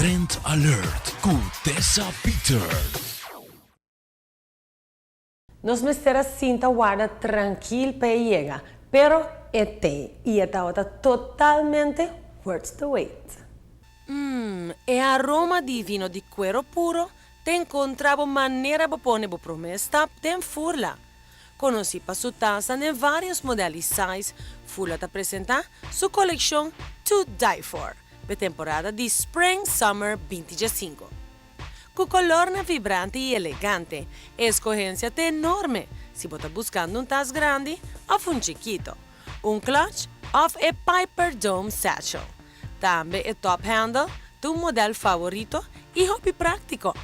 Trend Alert cu Tessa Peters. Nos mester a sinta warda trankil pa e yega, pero e t'ei y e tabata totalmente worth the wait. Mmm, e aroma divino di cuero puro ta encontra bo manera bo pone bo prome stap den Furla. Conoci pa su tasnan den varios model y size, Furla ta presenta su coleccion To Die For p'e temporada di Spring Summer 2015. Cu colornan vibrante y elegante, e escogencia ta enorme si bo ta buscando un tas grandi of un chikito, un clutch of e Piper Dome Satchel. Tambe e top handle ta un model favorito y hopi practico.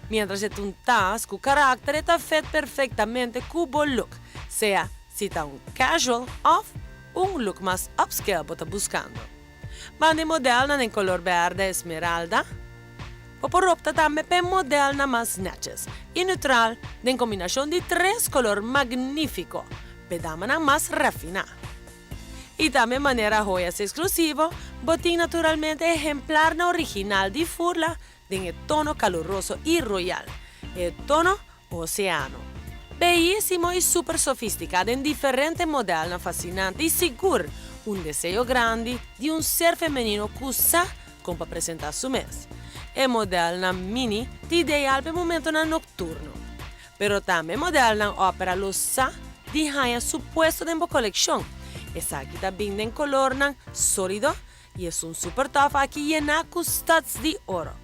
Mientras e ta un tas cu caracter e ta fit perfectamente cu bo look, sea si ta un casual of un look mas upscale bo ta buscando. Banda e modelnan den color berde esmeralda, bo por opta tambe p'e modelnan mas netjes y neutral den combinacion di tres color magnifico p'e damanan mas refina. Y tambe manera joyas exclusivo, bo tin naturalmente ehemplarnan original di Furla den e tono caluroso y royal, e tono oceano. Beyísimo y super sofistica den diferente modelnan fascinante y sigur un deseo grandi di un ser femenino cu sa con pa presenta su mes. E modelnan mini ta ideal p'e momentonan nocturno. Pero tambe modelnan opera lo sa di haña su puesto den bo coleccion. Esaki ta bin den colornan solido y esun super tof aki yena cu studs di oro.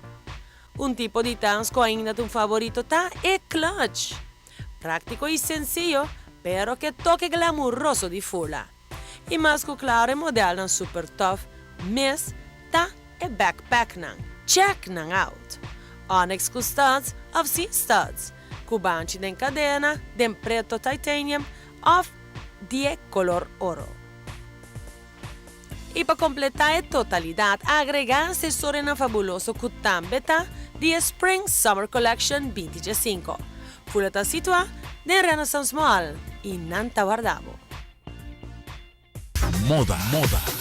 Un tipo di tas cu ainda ta un favorito ta e clutch. Practico y senciyo, pero cu e toke glamuroso di Furla. Y mas cu claro e modelnan super tof mes ta e backpacknan. Check nan out! Onyx cu studs of sin studs, cu banchi den cadena, den preto titanium of di e color oro. Y pa completa e totalidad, agrega accesorionan fabuloso cu tambe ta di e Spring Summer Collection 2015. Furla ta situa den Renaissance Mall y nan ta warda bo. Moda, moda.